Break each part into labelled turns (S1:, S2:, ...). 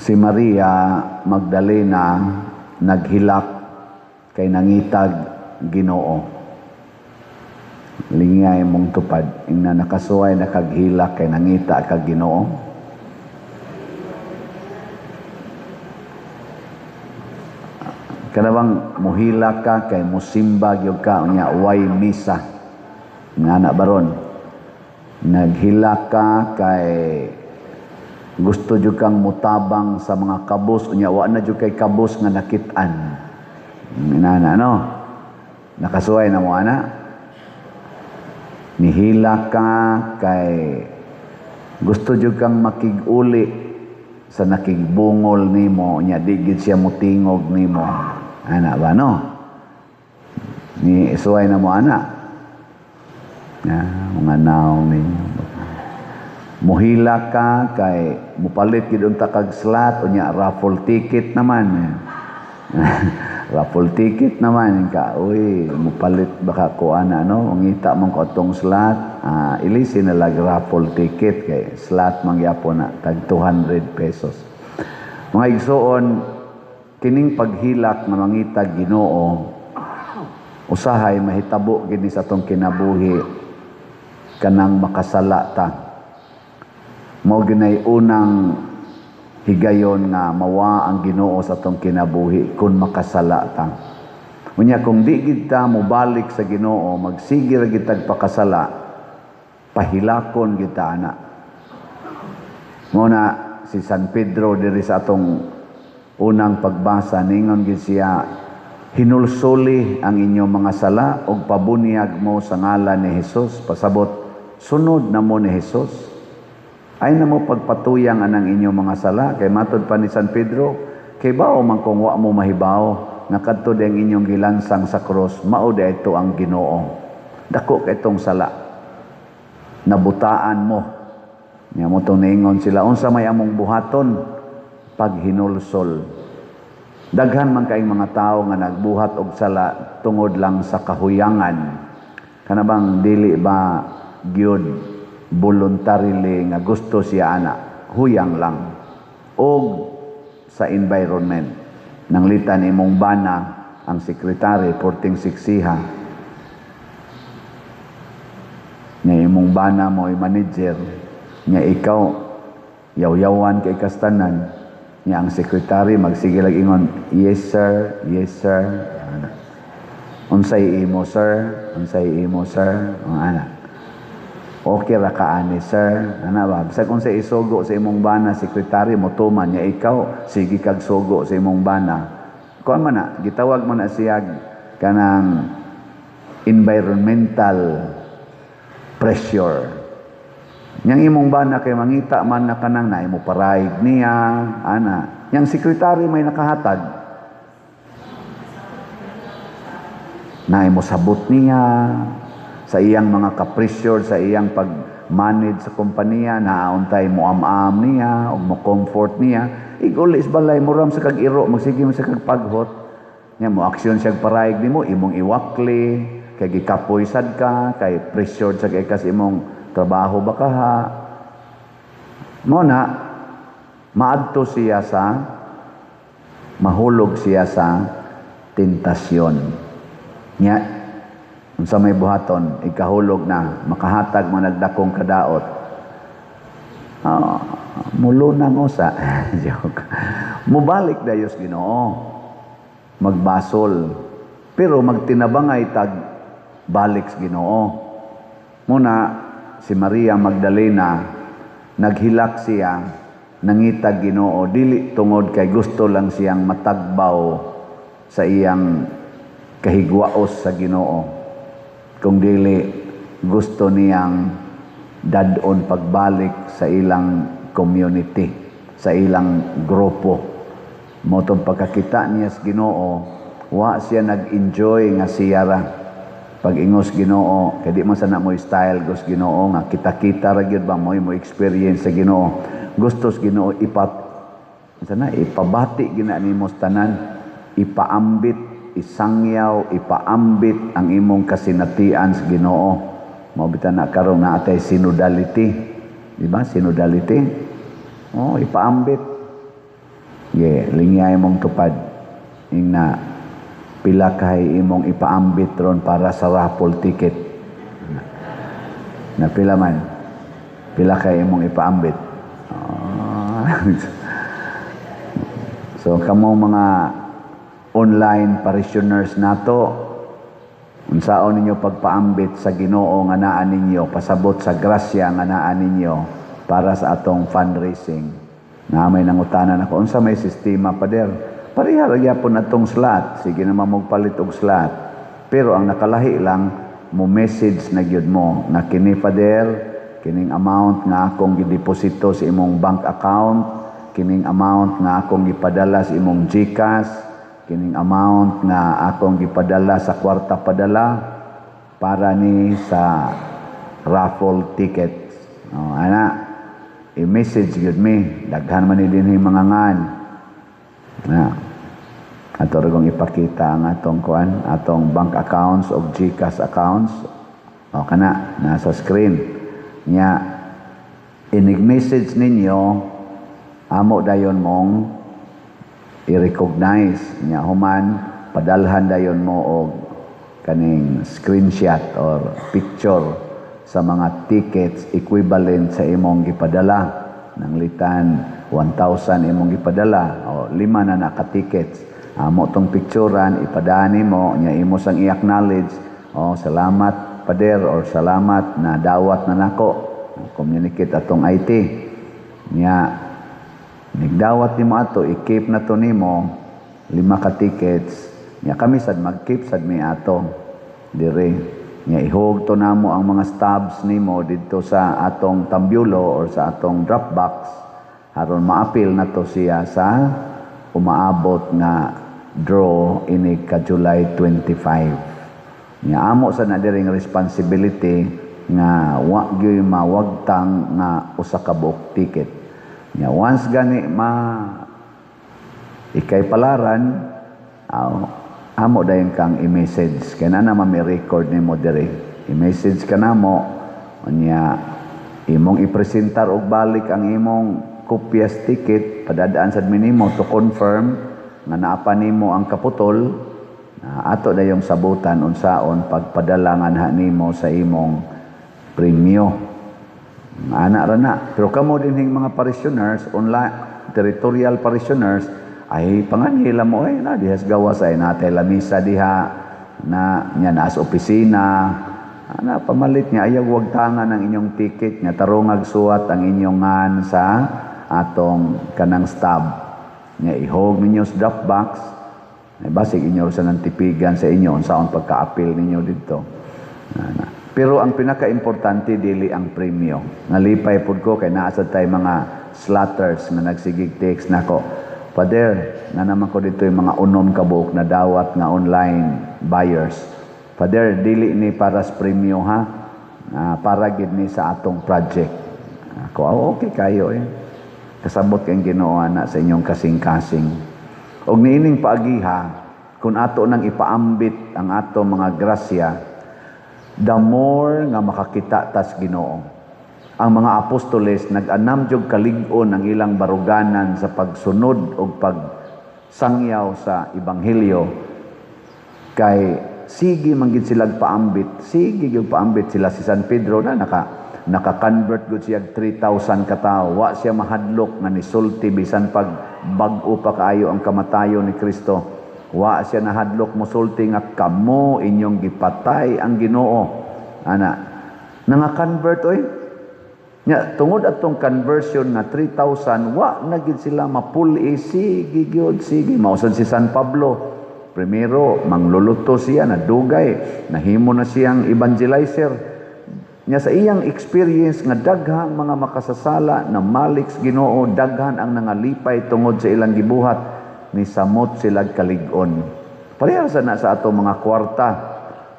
S1: Si Maria Magdalena naghilak kay nangitag Ginoo. Lingay mong tupad, ingna nakasuway nakaghilak kay nangita kag Ginoo. Kanabang muhilak ka kay musimba gyud ka unya way misa. Nga na baron. Naghilak ka kay gusto jud kang mutabang sa mga kabus unya wa na jud kay kabus nga nakit-an. Inana no. Nakasuway na mo ana. Nihilak ka kay gusto jud kang makig-uli sa nakigbungol nimo unya di gid siya mutingog nimo. Ana ba no? Ni suway na mo ana. Ya, mga naong ninyo. Muhila ka kay mupalit gid unta kag slot unya raffle ticket naman. Raffle ticket naman ka. Uy, mupalit baka ko ana no, ngita man ko atong slot, ilisin na lag raffle ticket kay slot man gyapon na tag 200 pesos. Mga igsoon, kining paghilak nga mangita Ginoo usahay mahitabo gini sa atong kinabuhi kanang makasala ta. Mao ginay unang higayon nga mawa ang Ginoo sa atong kinabuhi kung makasala ta. Unya kung di gid ta mobalik sa Ginoo, magsige ra gid tag pakasala, pahilakon gid ta ana. Mao na si San Pedro diri sa atong unang pagbasa ningon gid siya, hinulsuli ang inyong mga sala og pabunyag mo sa ngalan ni Hesus. Pasabot, sunod na mo ni Hesus. Ay na mo pagpatuyang anang inyong mga sala kay matod pa ni San Pedro, kay bao man kung wa mo mahibaw nga kadto di ang inyong gilansang sa krus, mao di ito ang Ginoo. Dako kay itong sala. Nabutaan mo. Nya mo tong niingon sila, unsa may among buhaton? Paghinulsol. Daghan man kaayong mga tawo nga nagbuhat og sala tungod lang sa kahuyangan. Kana bang dili ba gyud voluntarily nga gusto siya ana, huyang lang. Og sa environment, nanglitan imong bana ang sekretary porting siksiha. Nya imong bana mo ay manager, nya ikaw yaw-yawan kay kastanan. Nya ang sekretary magsige lang ingon, yes sir, yes sir. Ana. Unsay imo sir, unsay imo sir, ana. Okay ra ka ani sir, ana ba? Bisag unsay isugo sa imong bana sekretary mo tuman, nya ikaw sige kag sugo sa imong bana. Kuan man na, gitawag man na siya kanang environmental pressure. Yang imong bana kay mangita man na kanang na imo paraig niya, ana. Yang sekretary may nakahatag. Na imo sabot niya sa iyang mga ka-pressure, sa iyang pag-manage sa kompanya, naauntay mo am-am niya, o mo comfort niya. Iguli sa balay, muram sa kag-iro, magsige mo sa kag-paghot. Nya mo aksyon siya paraig nimo, imong iwakli, kay gikapoy sad ka, kay pressured sa kay kas imong trabaho ba ka ha? Mo na, maadto siya sa, mahulog siya sa tentasyon. Nya, unsa may buhaton, ikahulog na, makahatag mo nagdakong kadaot. Mulunang usa. Joke. Mubalik dayos Ginoo. Magbasol. Pero magtinabangay tag balik sa Ginoo. Muna, si Maria Magdalena, naghilak siya, nangitag Ginoo, dili tungod kay gusto lang siyang matagbaw sa iyang kahigwaos sa Ginoo. Kung dili gusto niyang dadon pagbalik sa ilang community, sa ilang grupo. Motong pagkakita niya sa Ginoo, wa siya nag-enjoy nga siya ra. Pag-ingos Ginoo, kay di man sana mo style gos Ginoo nga kita-kita ra gyud ba mo experience sa Ginoo. Gusto sa Ginoo ipat sana ipabati gina nimo sa tanan, ipaambit, isangyaw, ipaambit ang imong kasinatian sa Ginoo. Mao bitan na karon na atay sinodality. Di ba? Sinodality. Oh, ipaambit. Ye, lingyay mong tupad. Ingna pila kay imong ipaambit ron para sa raffle ticket. Na pila man? Pila kay imong ipaambit? Ah. So kamo mga online parishioners nato, unsaon ninyo pagpaambit sa Ginoo nga naa ninyo, pasabot sa grasya nga naa ninyo para sa atong fundraising? Na may nangutanan ako, unsa may sistema, Pader? Pareha ra gyapon atong slot, sige naman magpalit og slot. Pero ang nakalahi lang, mo message na gyud mo nga kini, Father, kining amount nga akong gideposito sa imong bank account, kining amount nga akong gipadala sa imong GCash, kining amount nga akong gipadala sa kwarta padala para ni sa raffle tickets. Oh, ana, i-message gyud mi, daghan man ni dinhi mga ngan. Na. Ato ra kong ipakita ang atong kuan, atong bank accounts o GCash accounts. O kana nasa screen. Nya inig-message ninyo, amo dayon mong i-recognize nya, human padalhan dayon mo og kaning screenshot or picture sa mga tickets equivalent sa imong gipadala. Nanglitan 1,000 imong gipadala o lima na naka tickets, amo tong picturean, ipadani mo nya, imo sang i-acknowledge, "Oh, salamat, Pader," or "Salamat, na dawat na nako." Communicate atong IT nya. Nigdawat nimo ato, i-keep na to nimo lima ka tickets nya. Kami sad mag-keep sad mi ato dire nya, ihog to namo ang mga stubs nimo didto sa atong tambyulo or sa atong drop box aron maapil na to siya sa umaabot nga draw inig ka July 25. Nya amo sa na diring responsibility nga wa gyud mawagtang nga usa ka buok ticket. Nya once gani ma ikay palaran, aw, amo dayon kang i-message kay na naman may record nimo diri. I-message ka namo, unya imong ipresentar og balik ang imong kopyas ticket, padadaan sad minimo to confirm nga naa pa nimo ang kaputol na ato dayong sabutan unsaon pagpadala nga na nimo sa imong premyo. Ana ra na. Pero kamo dinhing mga parishioners, online territorial parishioners, ay panganhila mo ay na dihas gawas ay natay lamisa diha na nya naas opisina ana, pamalit niya, ayaw wagtangan ang inyong ticket nga tarongag suwat ang inyong ngan sa atong kanang stub nga ihog ninyo sa drop box. Ay basig inyo sa nang tipigan sa inyo unsaon pagka-apil ninyo didto. Ana. Pero ang pinaka-importante dili ang premyo. Nalipay pud ko kay naa sad tay mga slotters nga nagsigig text nako. "Father, na naman ko dito yung mga unom ka buok na dawat nga online buyers. Father, dili ni para sa premyo ha. Ah, para gid ni sa atong project." Ako, "Oh, okay kayo eh." Kasabot kay Ginoo na sa inyong kasing-kasing. Og niining paagiha, kung ato nang ipaambit ang ato mga grasya, the more nga makakita tas Ginoo. Ang mga apostoles nag-anam jud kalig-on ang ilang baruganan sa pagsunod og pagsangyaw sa ebanghelyo kay sige man gid sila paambit, sige gyud paambit sila. Si San Pedro na naka-convert gud siya 3,000 ka tawo, wa siya mahadlok nga nisulti bisan pag bag-o pa kaayo ang kamatayon ni Kristo. Wa siya nahadlok mosulti nga kamo inyong gipatay ang Ginoo. Ana, nanga-convert oy. Nya tungod atong conversion nga 3,000, wa na gid sila mapuli, sige gyud, sige. Mao sad si San Pablo. Primero mangluluto siya, nadugay, nahimo na siyang evangelizer. Nya sa iyang experience nga daghang mga makasasala na malik sa Ginoo, daghan ang nangalipay tungod sa ilang gibuhat, ni samot sila kalig-on. Pareha sa na sa atong mga kwarta.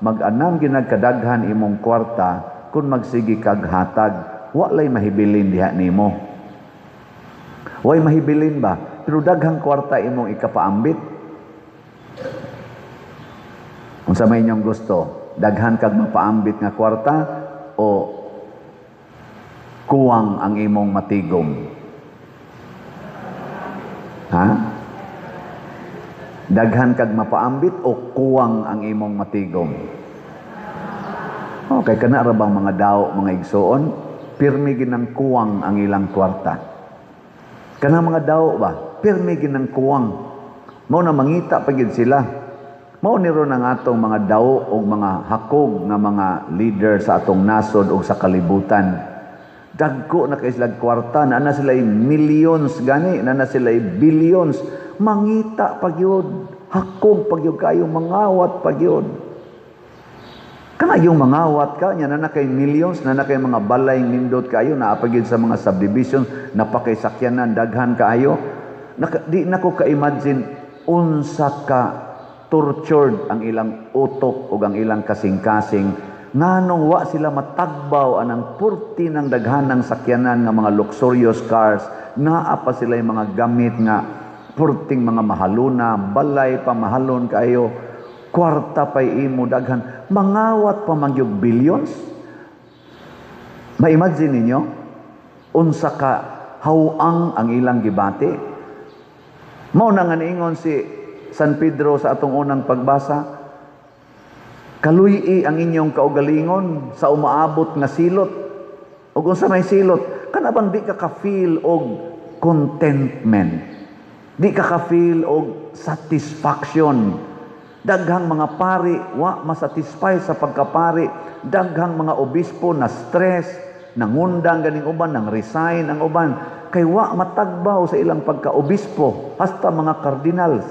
S1: Mag-anam ginagkadaghan imong kwarta kung magsige kag hatag, walay mahibilin diha nimo. Way mahibilin ba? Pero daghang kwarta imong ikapaambit. Unsa may inyong gusto? Daghan kag mapaambit nga kwarta o kuwang ang imong matigom? Ha? Daghan kag mapaambit o kuwang ang imong matigom? Okay, kana ra bang mga daw, mga igsoon, pirmi ginang kuwang ang ilang kwarta. Kana mga daw ba, pirmi ginang kuwang. Mao na mangita pa gid sila. Mao ni ron ang atong mga daw o mga hakog nga mga leader sa atong nasod o sa kalibutan. Dagko na kay sila kwarta, naa na sila millions gani, naa na sila billions. Mangita pa gyud, hakog pa gyud kayo, mangawat pa gyud. Kana yung mangawat ka, nya na kay millions, na na kay mga balay nindot kayo, naa pa gyud sa mga subdivision, napakay sakyanan daghan kaayo. Naka, di na ko ka-imagine unsa ka tortured ang ilang utok ug ang ilang kasing-kasing, nganong wa sila matagbaw anang purti ng daghanang sakyanan nga mga luxurious cars, naa pa sila yung mga gamit nga purting mga mahaluna, balay pa mahalon kayo, kwarta pa'y imo daghan, mangawat pa man gyud billions. Ma-imagine ninyo unsa ka hawang ang ilang gibati. Mao na nga niingon si San Pedro sa atong unang pagbasa, kaluy-i ang inyong kaugalingon sa umaabot nga silot. Ug unsa may silot? Kana bang di ka ka-feel og contentment? Di ka ka-feel og satisfaction? Daghang mga pari wa masatisfy sa pagkapari, daghang mga obispo na stress, nangundang ganing uban, nang resign ang uban kay wa matagbaw sa ilang pagkaobispo, hasta mga cardinals.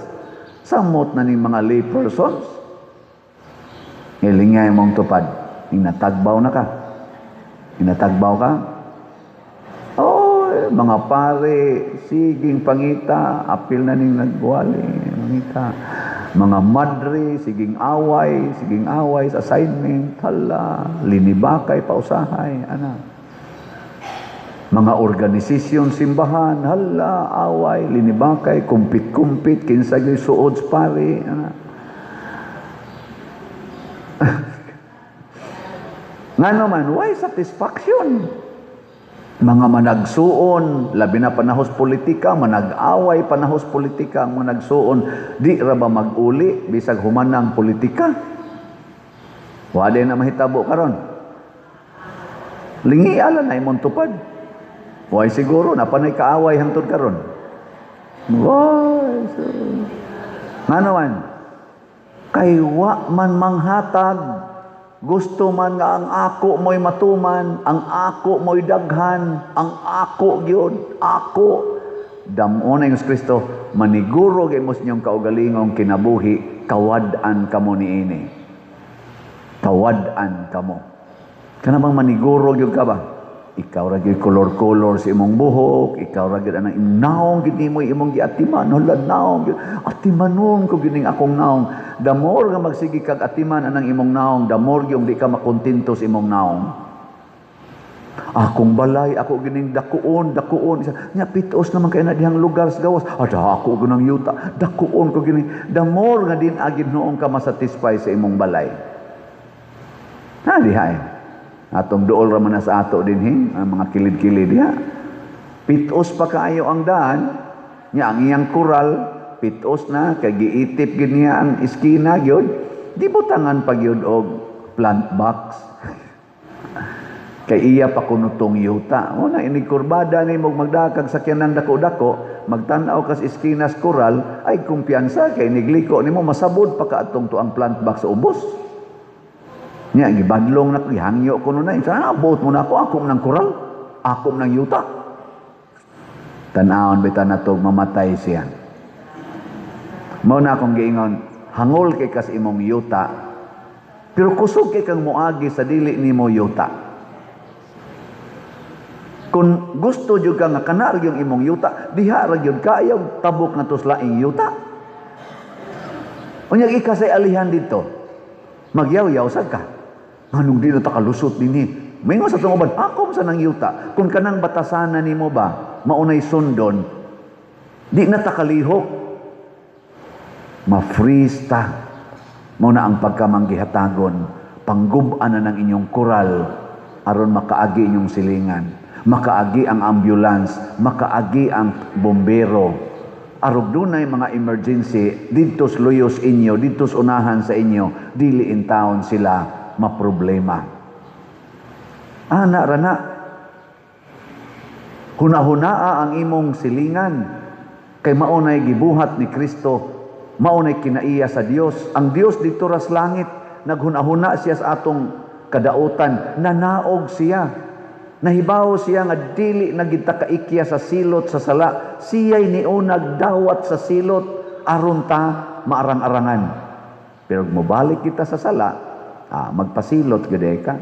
S1: Samot na ning mga lay persons. Ilingay mong tupad, inatagbaw na ka. Inatagbaw ka? Oh, mga pare, siging pangita, apil na ning nagwali, mangita. Mga madre, siging away sa assignment, hala, linibakay, pausahay, ana. Mga organisasyon simbahan, hala, away, linibakay, kumpit-kumpit, kinsa gyud suod sa pare, ana. Ngano man, why satisfaction? Mga managsuon, labi na panahos politika, manag-away panahos politika ang managsuon, di ra ba mag-uli bisag human na ang politika? Wa din na mahitabo karon. Lingi ala na imong tupad. Why siguro na panay kaaway hangtod karon. Why? So, ngano man? Kay wa man manghatag. Gusto man nga ang ako mo'y matuman, ang ako mo'y daghan, ang ako gyud, ako. Dam-on na Yesus Kristo, maniguro gyud mo sa inyong kaugalingong kinabuhi, kawad-an kamo niini. Kawad-an kamo. Kana bang maniguro gyud ka ba? Ikaw ra gyud kolor-kolor sa imong buhok, ikaw ra gyud anang naong gyud nimo imong giatiman, hala naong gyud. Atimanon ko gyud ning akong naong. The more nga magsige kag atiman anang imong naong, the more gyud di ka makontento sa imong naong. Akong balay, ako gining dakuon, dakuon. Isa, nya pitos naman kay na dihang lugar sa gawas. Ada ako gunang yuta, dakuon ko gini. The more nga din agid noong ka masatisfy sa imong balay. Ha diha eh. Atong duol ra man na sa ato dinhi, ang mga kilid-kilid diha. Pitos pa kaayo ang daan, nya ang iyang kural, pitos na kay giitip gid niya ang iskina gyud. Di butangan pa gyud og plant box. Kay iya pa kuno tong yuta. Mo na inig kurbada nimo magdakag sakyanan dako-dako, magtan-aw kas iskina sa kural, ay kumpiyansa kay nigliko nimo masabod pa ka atong tuang plant box sa ubos. Nya gibadlong na ko, gihangyo ko nun na. Sa abot mo na ako, ako ng kural, ako ng yuta. Tan-awon bitaw na to, mamatay siya. Mao na akong giingon, hangol kay kas imong yuta, pero kusog kay kang moagi sa dili nimo yuta. Kung gusto jud ka nga kana ra gyud imong yuta, diha ra gyud kaayog tabok na tos laing yuta. Unya ika say alihan didto, magyaw-yaw sad ka. Anong di na ta kalusot dinhi? Maingon sa tong uban, ako sa nang yuta. Kung kanang batasana nimo ba, maunay sundon, di na ta kalihok. Ma-freeze ta. Mao na ang pagkamanggihatagon, panggub-an na ng inyong kural, aron makaagi inyong silingan, makaagi ang ambulance, makaagi ang bombero. Arog dunay mga emergency didto sa luyos inyo, didto sa unahan sa inyo, dili in taon sila maproblema. Ana ra na. Hunahunaa ang imong silingan kay mao nay gibuhat ni Kristo, mao nay kinaiya sa Dios. Ang Dios didto ra sa langit, naghunahuna siya sa atong kadautan, nanaog siya. Nahibaw siya nga dili na gid ta kaikya sa silot sa sala. Siya'y niunag dawat sa silot aron ta maarang-arangan. Pero mobalik kita sa sala, magpasilot gyud ka.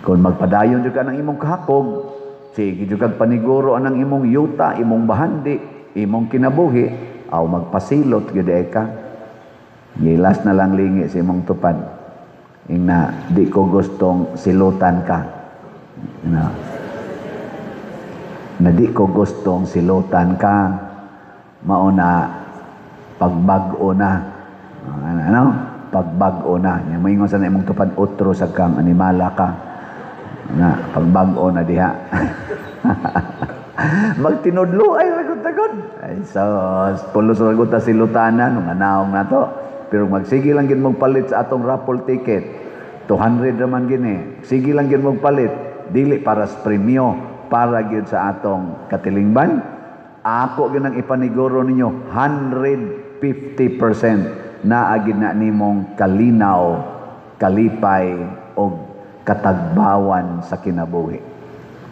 S1: Kung magpadayon jud ka ng imong kahakog, sige jud kag paniguro anang imong yuta, imong bahandi, imong kinabuhi, aw magpasilot gyud ka. Gilas na lang lingi sa imong tupad. Ingna, di ko gustong silutan ka. Na di ko gustong silutan ka, mao na pagbag-o na. Ano, ano? Pagbag-o na. Nya moingon sa imong tupad, otro sa kang animala ka. Na pagbag-o na diha. Magtinudlo ay ragot-ragot. Ay so, pulos ragot ta silutanan nga naong nato. Pero magsige lang gid mong palit sa atong raffle ticket. 200 raman gini. Sige lang gid mong palit. Dili para sa premyo, para gyud sa atong katilingban. Ako gyud ang ipaniguro ninyo 150% naa gid na nimong kalinaw, kalipay og katagbawan sa kinabuhi.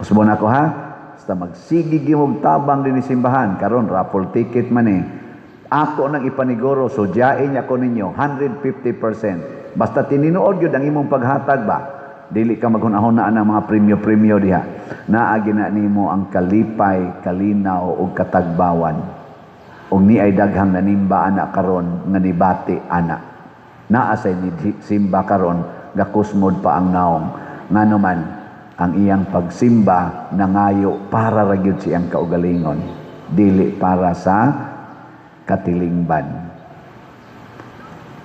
S1: Usbon ako ha. Basta magsige gyud mong tabang dinhi simbahan karon, raffle ticket man eh. Ako nang ipaniguro, sudyain niya ko ninyo 150%. Basta tininuod gyud ang imong paghatag ba. Dili ka maghunahuna ang mga premyo-premyo diha. Naa na nimo ang kalipay, kalinaw ug katagbawan. Ug ni ay daghang nanimba ana karon nga nibati ana. Naa say ni simba karon, gakusmod pa ang naong. Ngano man ang iyang pagsimba nangayo para ra gyud siyang kaugalingon, dili para sa katilingban.